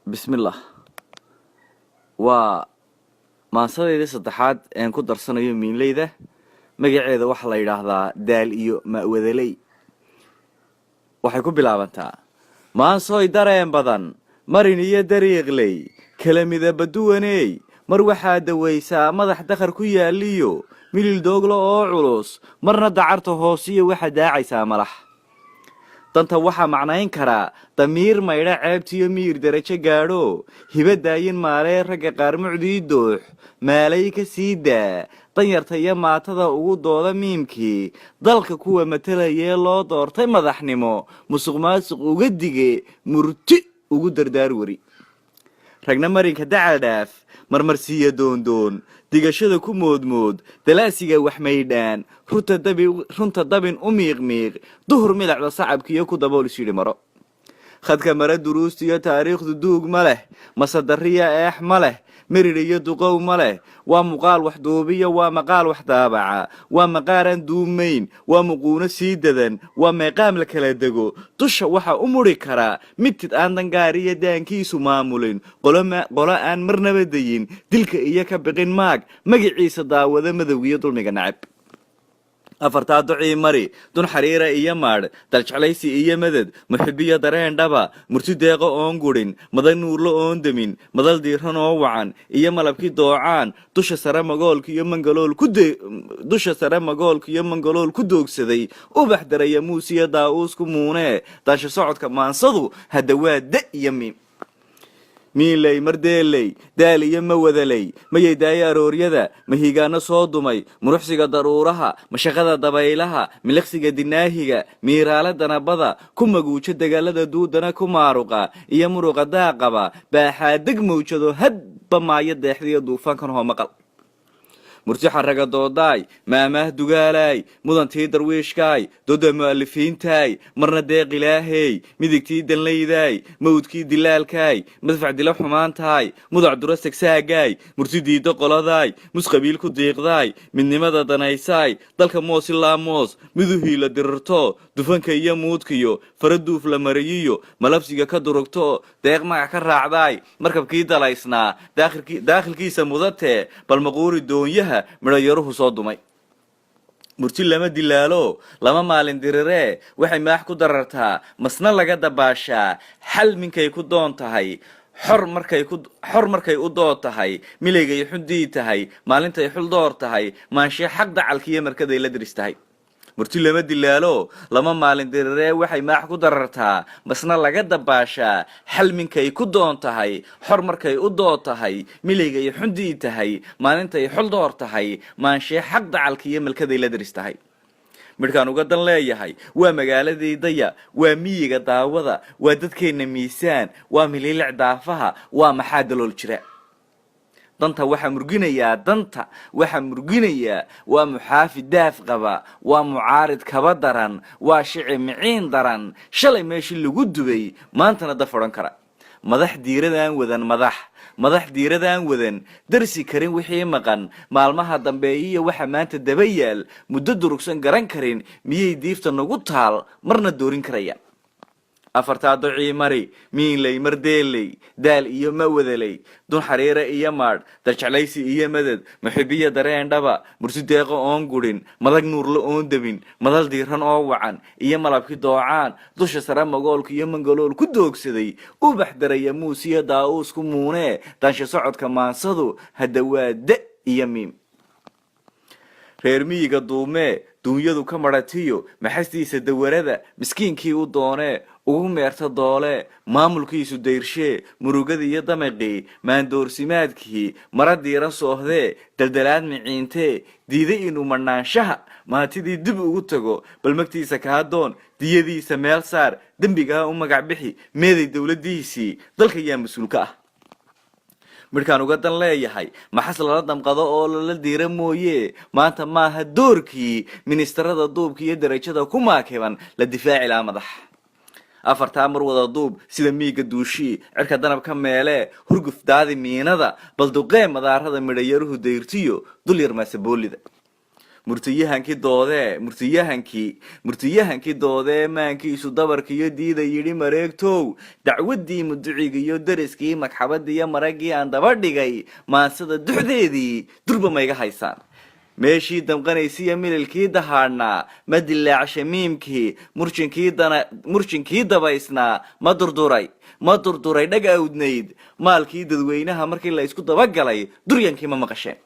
Bismillah. Waa maansadeydii saddexaad een ku darsanayo miinleyda. Magaceeda waxaa la yidhaahdaa Daal iyo Ma'wadaley. Waxay ku bilaabantaa: Maansoy dareen badan, marin iyo dariiqley, kala midaba duwaney, mar waxaa dawaysaa madax dakhar ku yaaliyo milil doogla oo culus, marna dacarta hoosiyo waxaa daacaysaa malax. Danta waxaa macnayn karaa damiir maydha ceebtiyo miyir derajo gaadho, hiba daayin maalee ragga qaar mucdii doox maalay ka sii daa, danyarta iyo maatada ugu dooda miimkii dalka kuwa matalayee loo doortay madaxnimo, musuq maasuq uga dige, murti ugu dardaar weri. Ragna marinka dacal dhaaf, marmarsiiya doondoon, digashada ku moodmood, dalaasiga wax maydhaan, runta dabin u miiqmiiq, duhur milacda sacabkiiyo ku dabool isyidhi maro. Khadka mare duruusta iyo taariikhdu duug ma leh, masadariya eex ma leh, merir iyo duqow ma leh. Waa muuqaal wax duubiya, waa maqaal wax daabaca, waa maqaaraan duumayn, waa muquuno sii dadan, waa meeqaam la kala dego. Dusha waxaa u muri karaa midtid aan dangaar iyo daankiisu maamulin, qolo aan marnaba dayin dilka iyo ka biqin maag magaciisa daawada, madowgiyo dulmiga nacab. Afartaa ducii mari: dun xariira iyo maadh, daljeclaysi iyo madad, muxibiyo dareen dhaba, murti deeqo oon gurin, madan nuurlo oon demin, madal diiran oo wacan iyo malabkii doocaan, dusha sare magoolka iyo mangalool ku doogsaday, ubax daraya muusiyo daa-uusku muunee. Daasha socodka maansadu hadda waa da iyo miim. Miinley, mardeeley, daal iyo mawadaley, mayay daayo arooryada, mahigaano soo dumay, muruxsiga daruuraha, mashaqada dabaylaha, miliqsiga dinaahiga, miiraale danabada ku maguujo, dagaalada duudana ku maaruqa iyo muruqa daaqaba, baaxaadeg mawjado hadba maayo, deexdiyo duufaankan hoo maqal. Murti xaraga doodaay, maamaah dugaalaay, mudantii darwiishkaay, doda mu'alifiintaay, marna deeq ilaahey, midigtii danlaydaay, mawdkii dilaalkaay, madfac dilo xumaantaay, mudac dura sagsaagaay, murti diiddo qoladaay, musqabiil ku diiqdaay, midnimada danaysaay, dalka moos ilaa moos, miduhii la dirirto, dufanka iyo muudkiyo faraduuf la mariyiyo, malabsiga ka durugto, deeq magac ka raacdaay, markabkii dalaysnaa daakhilkiisa mudatee, balmaquuri doonyaha midhayaruhu soo dumay. Murti lama dilaalo, lama maalin diriree, waxay maax ku darartaa, masna laga dabaashaa, xal minkay ku doon tahay, xor markay u dood tahay, milaygay xundii tahay, maalintay xul door tahay, maanshee xaq dacalkiiyo markaday la diris tahay. Murti lama dilaalo, lama maalin diriree, waxay maax ku darartaa, masna laga dabaashaa, xal minkay ku doon tahay, xor markay u dood tahay, milaygay xundii tahay, maalintay xul door tahay, maanshee xaq dacalkiiyo malkaday la diris tahay. Midhkaan uga dan leeyahay waa magaaladii daya, waa miyiga daawada, waa dadkeenna miisaan, waa miliilic daafaha, waa maxaa dalool jira. Danta waxaa murginayaa, danta waxaa murginayaa, waa muxaafi daaf qaba, waa mucaarid kaba daran, waa shici miciin daran, shalay meeshii lagu dubay maantana daf odhan kara. Madax diiradaan wadan, madax diiradaan wadan, darsi karin wixii maqan, maalmaha dambeeyiyo waxa maanta daba yaal, muddo durugsan garan karin, miyay diifta nagu taal marna doorin karayaan? Afartaa docii mari: miinley, mardeeley, daal iyo mawadaley, dun xariire iyo maadh, darjeclaysi iyo madad, muxibiyo dareen dhaba, murti deeqo oon gurin, madag nuurla oon demin, madal diiran oo wacan iyo malabkii doocaan, dusha sare magoolka iyo mangalool ku doogsaday, ubax daraya muus iyo daa-uus ku muunee. Daansha socodka maansadu hadda waa da iyo miim. Reer miyiga duumee, duunyadu ka maratiyo, maxastiisa dawarada, miskiinkii u doonee, ugu meerta doole, maamulkiisu dayrshee, murugada iyo damaqii, maandoorsimaadkii, mara diiran soohdee, daldalaad miciintee, diiday inuu madhnaanshaha maantidii dib ugu tago, bal magtiisa kaa doon, diyadiisa meel saar, dembigaa u magac bixi, meeday dowladdiisii, dalka yaa mas-uulka ah? Midhkaan uga dan leeyahay maxas lala damqado oo lala diira mooye, maanta maaha doorkii ministarada duubka iyo darajada ku maakiban la difaaci lahaa madax. Afartaa mar wada duub sida miiga duushii, cirka danab ka meelee, hurguf daadi miinada, balduqee madaarada, midhayaruhu dayrtiyo, dul yar maasaboolida. Murtiyahankii doodee, murtiyahankii doodee maankiisu dabarkiiyo diida yidhi mareegtow, dacwaddii muduciga iyo deriskii magxabadii iyo maraggii aan daba dhigay maansada duxdeedii durba mayga haysaan. Meeshii damqanaysiiyo mililkii dahaadhnaa ma dilaacsha miimkii, murjinkii dabaysnaa ma durduray dhag awdnayd. Maalkii dadweynaha markii la isku dabagalay duryankii ma maqasheen.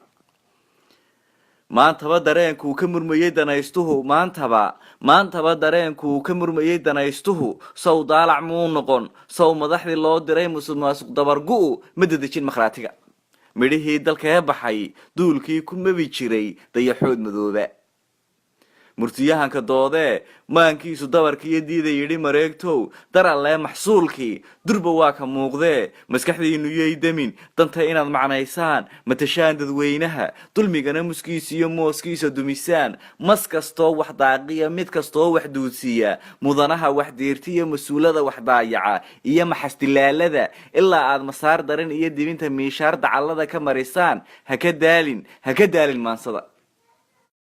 Maantaba dareenkuu ka murmayey danaystuhu, maantaba dareenkuu ka murmayey danaystuhu sow daalac muu noqon? Sow madaxdii loo diray musuq maasuq dabargu-u ma dedejin makhraatiga? Midhihii dalkee baxay duulkii ku mabi jiray dayaxood madooba. Murtiyahanka doodee maankiisu dabarkiiyo diida yidhi mareegtow, darallee maxsuulkii durba waa ka muuqdee. Maskaxdiinu yay demin danta inaad macnaysaan, matashaan dadweynaha, dulmigana muskiisa iyo mooskiisa dumisaan. Mas kastoo wax daaqiya, mid kastoo wax duudsiiya, mudanaha wax diirtiya, mas-uulada wax daayaca iyo maxasdilaalada, ilaa aad masaar daran iyo dibinta miishaar dacallada ka marisaan, ha ka daalin, ha ka daalin maansada.